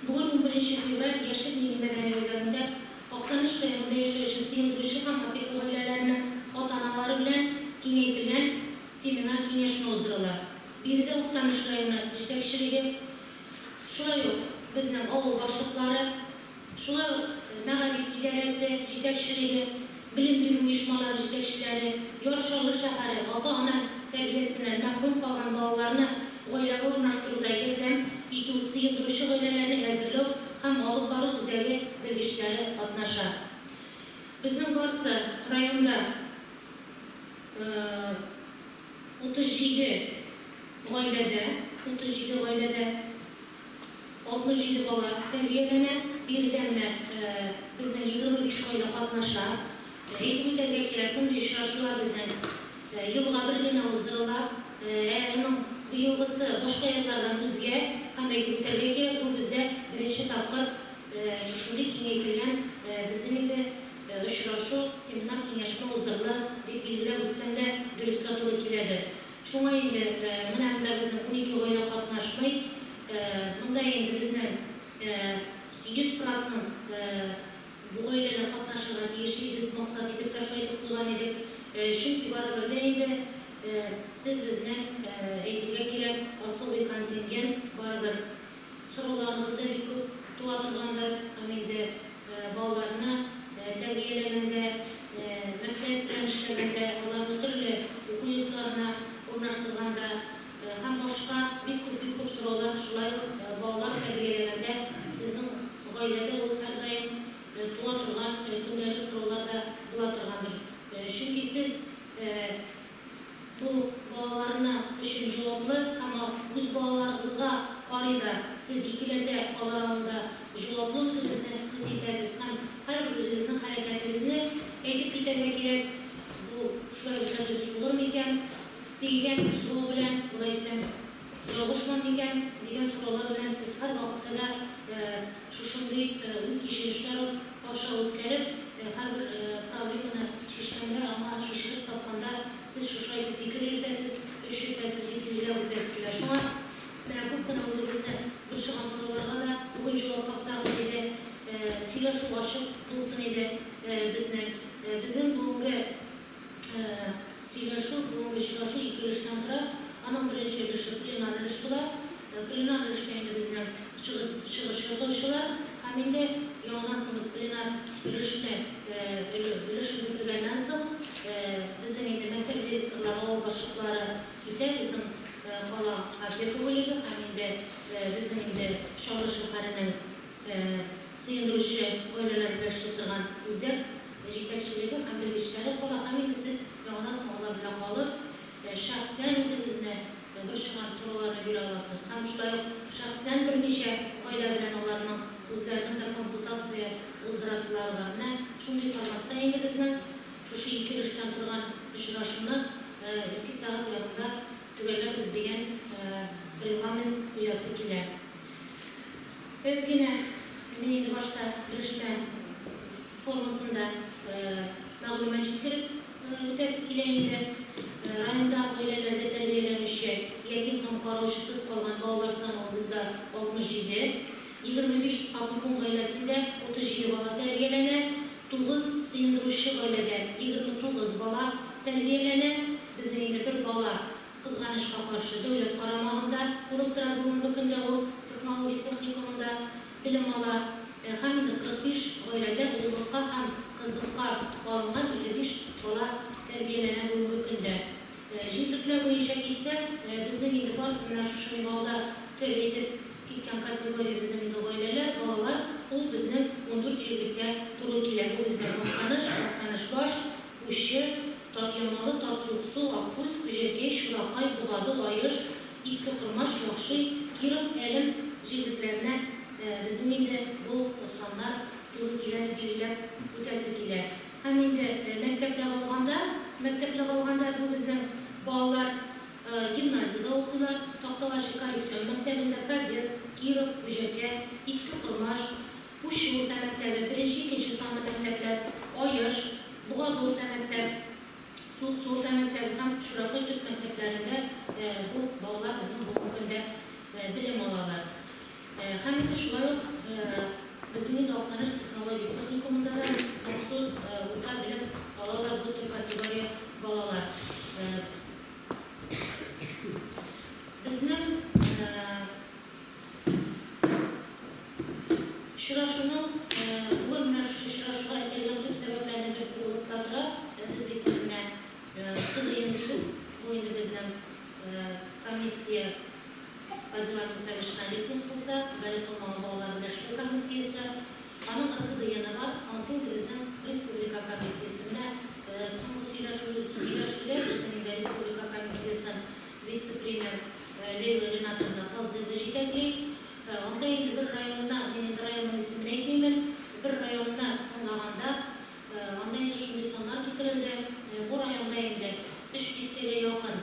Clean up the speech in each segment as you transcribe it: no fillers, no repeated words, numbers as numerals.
Бүген, унберенче февраль, Яшел милли мәдәни үзәгендә Актаныш районында яшәүче сыендыручы һәм опека гаиләләренең ата-аналары белән киңәйтелгән семинар-киңәшмә уздырыла. Биредә Актаныш районы җитәкчелеге, шулай ук безнең авыл башлыклары, Шулай ук мәгариф идарәсе җитәкчелеге, белем бирү оешмалары җитәкчеләре, Яр Чаллы шәһәре ата-ана тәрбиясеннән мәхрүм калган балаларны гаиләгә урнаштыруда ярдәм итү, сыендыручы гаиләләрне әзерләү һәм алып бару үзәге белгечләре катнаша. Безнең барсы районда 37 гаиләдә, 37 гаиләдә, 67 бала тәрбияләнә. Биредә менә безнең 25 гаилә катнаша. Әйтеп үтәргә кирәк, мондый очрашулар безнең елга бер генә уздырыла. Ә аның быелгысы башка еллардан үзгә һәм әйтеп үтәргә кирәк, бу бездә беренче тапкыр шушындый киңәйтелгән безнең инде очрашу, семинар-киңәшмә уздырыла дип билгеләп үтсәм дә дөрескә туры киләдер. Шуңа инде менә монда безнең 12 гаилә катнашмый. Монда инде безнең 100 процент бу гаиләләр катнашырга тиеш иде, без максат итеп тә шулай итеп куйган идек. Чөнки барыбер дә инде сез безнең, әйтергә кирәк, особый контингент, барыбер Сорауларыгыз да бик күп туа торгандыр һәм инде балаларны тәрбияләгәндә, мәктәп белән эшләгәндә, аларны төрле уку йортларына урнаштырганда һәм башка бик күп, бик күп сораулар шулай ук балалар тәрбияләгәндә сезнең гаиләдә ул һәрдаим туа торган көндәлек сораулар да була торгандыр. Чөнки сез Бу балаларны өчен җаваплы һәм үз балаларыгызга карый да сез икеләтә алар алдында җаваплы үзегезне хис итәсез һәм һәрбер үзегезнең хәрәкәтегезне әйтеп китәргә кирәк, бу шулай булса дөрес булыр микән дигән сорау белән, болай әйтсәм ялгышмам микән дигән сораулар белән сез һәрвакытта да шушындый уй-кичерешләр аша үткәреп, һәрбер проблеманы чишкәндә, аңа чишелеш тапканда сез шушы итеп фикер йөртәсез, эш йөртәсез дип билгеләп үтәсе килә. Шуңа менә күп кенә үзегезне борчыган сорауларга да бүген җавап тапсагыз иде, сөйләшү ачык булсын иде безнең. Безнең бүгенге Сөйләшү, бүгенге очрашу ике өлештән тора. Аның беренче өлеше пленар өлеш була. Пленар өлештә инде безнең чыгыс чыгыш ясаучылар һәм инде яңадан соң без пленар өлешне өлешен бетергәннән соң безнең инде мәктәп директорлары, авыл башлыклары китә, безнең кала опека бүлеге һәм инде безнең инде Чаллы шәһәренең сыендыручы гаиләләр белән эшли торган үзәк җитәкчелеге һәм белгечләре кала һәм инде сез яңадан соң алар белән калып, шәхсән үзегезне борчыган сорауларны бирә аласыз һәм шулай ук шәхсән берничә гаилә белән аларның үзләренең дә консультация уздырасылары бар. Менә шундый форматта инде безнең шушы ике өлештән торган очрашуны ике сәгать ярымда төгәлләрбез дигән регламент куясы килә. Әз генә мин инде башта белешмә формасында мәгълүмат җиткереп үтәсе килә инде. Районда гаиләләрдә тәрбияләнүче ятим һәм караучысыз калган балалар саны ул бездә 67. 25 опекун гаиләсендә 37 бала тәрбияләнә, 9 сыендыручы гаиләдә 29 бала тәрбияләнә. Безнең инде бер бала Кызганычка каршы, дәүләт карамагында булып тора бүгенге көндә ул технология техникумында белем ала. Һәм инде 45 гаиләдә уллыкка һәм кызлыкка алынган 55 бала тәрбияләнә бүгенге көндә. Җирлекләр буенча китсәк, безнең инде барысы менә шушы мин алда төр әйтеп киткән категория безнең инде гаиләләр, балалар, ул безнең 14 җирлеккә туры килә. Бу безнең Актаныш, Актанышбаш, Пучы, Тат Ямалы, Тат Суыксу, Аккүз, Күҗәкәй, Чуракай, Богады, Лаеш, Иске Кормаш, Яхшый, Киров, Әлем җирлекләренә безнең инде бу саннар туры килә дип билгеләп үтәсе килә. Һәм инде мәктәпләп алганда, мәктәпләп алганда бу безнең балалар гимназиядә укыйлар, Такталачы коррекцион мәктәбендә, Кадет, Киров, Күҗәкә, Иске Кормаш, Пучы урта мәктәбе, беренче, икенче санлы мәктәпләр, Аеш, Богады урта мәктәп, Суыксу урта мәктәбе һәм Чуракай төп мәктәпләрендә бу балалар безнең бүгенге көндә белем алалар. Һәм инде шулай ук безнең инде Актаныш технология техникумында да махсус урта белем алалар бу төр категория балалар. Безнең очрашуның, бүген менә шушы очрашуга этәргән төп сәбәпләрнең берсе булып та тора, без бит менә КДН дибез, бу инде безнең комиссия по делам несовершеннолетних булса, балигъ булмаган балалар белән эшләү комиссиясе, аның РКДНы бар, анысы инде безнең республика комиссиясе. Менә соңгы сөйләшү сөйләшүдә безнең инде республика комиссиясен вице-премьер Лейла Ринатовна Фазлыева җитәкли. Анда инде бер районына, мин инде районның исемен әйтмимен, бер районны тыңлаганда, анда инде шундый саннар китерелде, бу районда инде өч дистәгә якын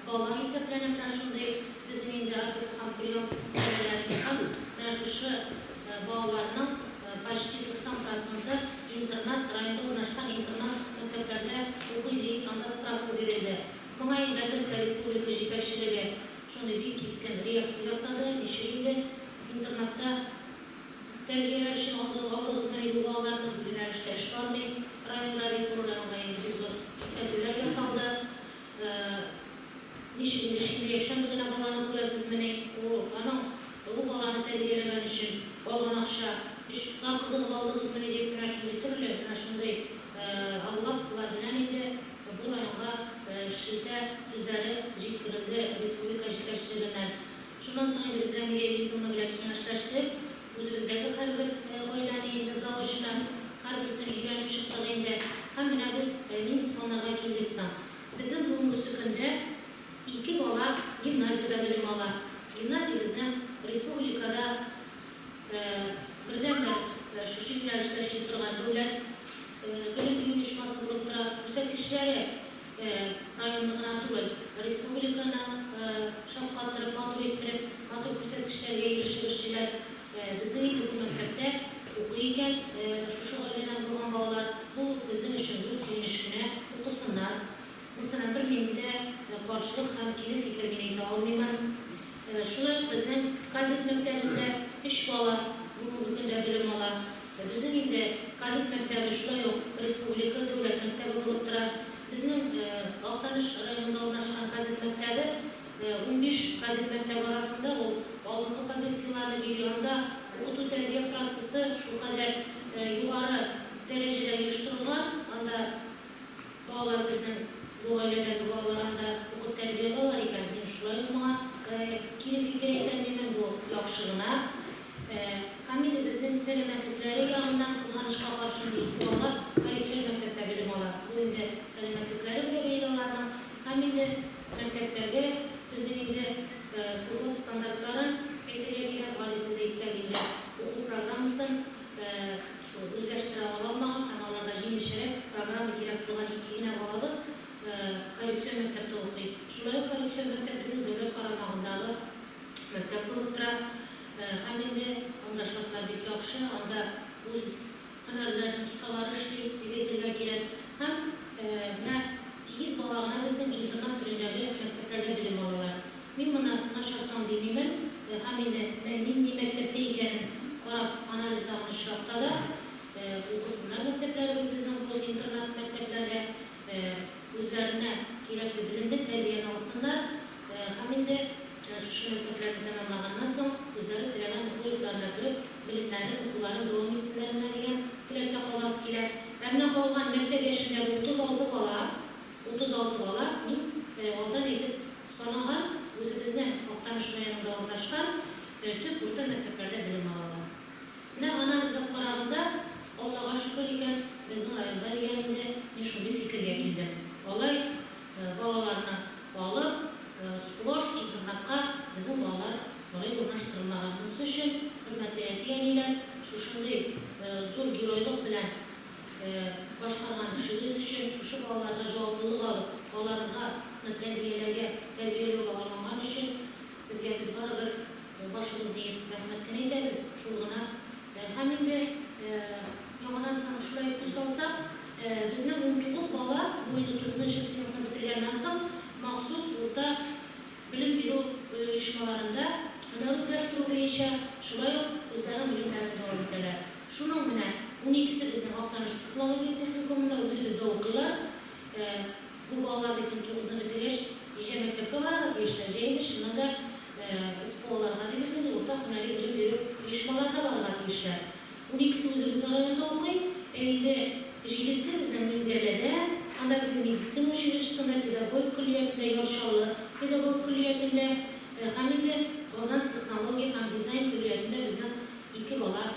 бала исәпләнә менә шундый безнең инде опека һәм прием гаиләләрендә һәм менә шушы балаларның почти 90 проценты интернат, районда урнашкан интернат мәктәпләрдә укый дип анда справка бирелде. Моңа инде, әлбәттә, республика җитәкчелеге шундый бик кискен реакция ясады, ничек инде интернатта тәрбияләр өчен алдыгызмыни бу балаларны, бу юнәлештә эш бармый районда дип, бу районга инде бик зур кисәтүләр ясалды. Ничек инде шимбә-якшәмбе генә баланы күрәсезмени, ул аның ул баланы тәрбияләгән өчен алган акча өч га кызыгып алдыгызмыни дип, менә шундый төрле, менә шундый огласкалар белән инде бу районга шелтә сүзләре җиткерелде республика җитәкчелегеннән. Шуннан соң инде без Рәмилә Илгизовна белән киңәшләштек. Үзебездәге һәрбер гаиләне инде заочно һәрберсен өйрәнеп чыктык инде. Һәм менә без нинди саннарга килдек соң? Безнең бүгенгесе көндә ике бала гимназиядә белем ала. Гимназия безнең республикада бердәнбер шушы юнәлештә эшли торган дәүләт белем бирү оешмасы булып тора. Күрсәткечләре районны гына түгел, республиканы шаккатырып, матур иттереп, матур күрсәткечләргә ирешеп эшлиләр. Безнең инде бу мәктәптә укый икән шушы гаиләдән булган балалар, бу безнең өчен зур сөенеч кенә, укысыннар. Мәсәлән, бернинди дә каршылык һәм кире фикер мин әйтә алмыймын. Шулай ук безнең кадет мәктәбендә өч бала бүгенге көндә белем ала. Безнең инде кадет мәктәбе шулай ук республика дәүләт мәктәбе булып тора. Безнең Актаныш районында урнашкан кадет мәктәбе 15 кадет мәктәбе арасында ул алдынгы позицияләрне били. Анда укыту-тәрбия процессы шулкадәр югары дәрәҗәдә оештырылган. Анда балалар безнең бу гаиләдәге балалар анда укып тәрбия алалар икән, мин шулай ук моңа кире фикер әйтә алмыймын, бу яхшы гына. Һәм инде безнең сәламәтлекләре ягыннан, кызганычка каршы, инде ике бала коррекцион мәктәптә белем ала. Бу инде сәламәтлекләре белән бәйле аларның. Һәм инде мәктәптәге безнең инде ФГОС стандартларын әйтергә кирәк, гади телдә әйтсәк инде, уку программасын үзләштерә ала алмаган һәм аларга җиңелчәрәк программа кирәк булган ике генә балабыз коррекцион мәктәптә укый. Шулай ук коррекцион мәктәп безнең дәүләт карамагындагы мәктәп булып тора. Һәм инде анда шартлар бик яхшы, анда үз һөнәрләренең осталары эшли, дип әйтергә кирәк. Һәм менә сигез бала гына безнең интернат төрендәге мәктәпләрдә белем алалар. Мин моны начар сан димимен, һәм инде менә нинди мәктәптә икәнен карап анализлаган очракта да, укысыннар мәктәпләребез безнең бу интернат мәктәпләрдә, үзләренә кирәкле белемне, тәрбияне алсыннар һәм инде шушы мәктәпләрне тәмамлаганнан соң үзләре теләгән уку йортларына кереп, белемнәрен, укуларын дәвам итсеннәр менә дигән теләктә каласы килә. Ә менә калган мәктәп яшендәге 36 бала, 36 бала, мин алдан әйтеп санаган, үзебезнең Актаныш районында урнашкан төп урта мәктәпләрдә белем алалар. Менә анализлап караганда, Аллага шөкер икән, безнең районда дигән инде, мин шундый фикергә килдем. Алай балаларны алып, сплошь интернатка безнең балалар болай урнаштырылмаган. Монысы өчен, хөрмәтле әти-әниләр, шушындый зур геройлык белән башкарган эшегез өчен, шушы балаларга җаваплылык алып, аларга тәрбияләгә, тәрбияләүгә алынган өчен сезгә без барыбер башыбызны иеп рәхмәт кенә әйтәбез, шул гына. Һәм инде яңадан соң шулай күз салсак, безнең 19 бала бу инде тугызынчы сыйныфны бетергәннән соң махсус урта белем бирү оешмаларында һөнәр үзләштерү. дәвам итәләр. Шуның менә уникесе безнең Актаныш технология техникумында, үзебездә укыйлар. Бу балалар бит инде тугызны бетергәч, җә мәктәпкә барырга тиешләр, җә инде чыннан да СПОларга дибез инде, урта һөнәри белем бирү оешмаларына барырга тиешләр. Уникесе үзебезнең районда укый, ә инде җидесе безнең Минзәләдә, анда безнең медицина училищесында, педагогик көллиятендә, Яр Чаллы педагогик көллиятендә һәм инде Казан технология һәм дизайн көллиятендә безнең ике бала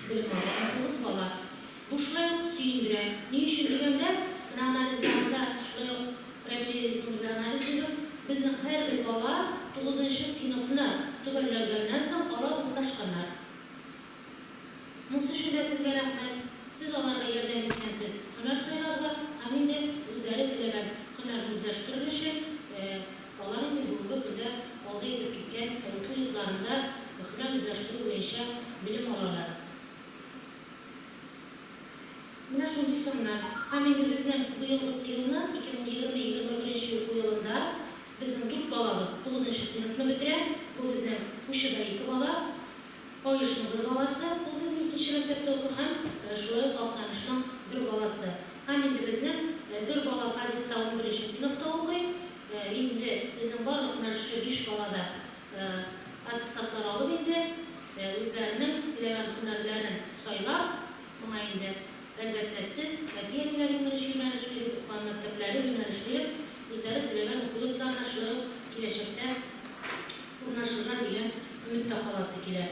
белем ала, 19 бала. Бу шулай ук сөендерә. Ни өчен дигәндә, менә анализларында шулай ук Рамилә Илгизовна белән анализлыйбыз, безнең һәрбер бала тугызынчы сыйныфны төгәлләгәннән соң алар урнашканнар. Монысы өчен дә сезгә рәхмәт. Сез аларга ярдәм иткәнсез һөнәр сайларга һәм инде үзләре теләгән һөнәрне үзләштерер өчен алар инде бүгенге көндә алда әйтеп киткән уку йортларында һөнәр үзләштерү буенча белем алалар. Менә шундый саннар. Һәм инде безнең быелгысы елны, 2020-21 нче уку елында безнең дүрт балабыз тугызынчы сыйныфны бетерә. Бу безнең Пущада ике бала. Каешның бер баласы, ул безнең икенче мәктәптә укый һәм шулай ук Актанышның бер баласы. Һәм инде безнең бер бала кадетта унберенче сыйныфта укый. Инде безнең барлык менә шушы биш бала да аттестатлар алып инде үзләренең теләгән һөнәрләрен сайлап, моңа инде, әлбәттә, сез, әти-әниләр иң беренче юнәлеш биреп, укыган мәктәпләре юнәлеш биреп, үзләре теләгән уку йортларына шулай ук киләчәктә урнашырлар дигән өметтә каласы килә.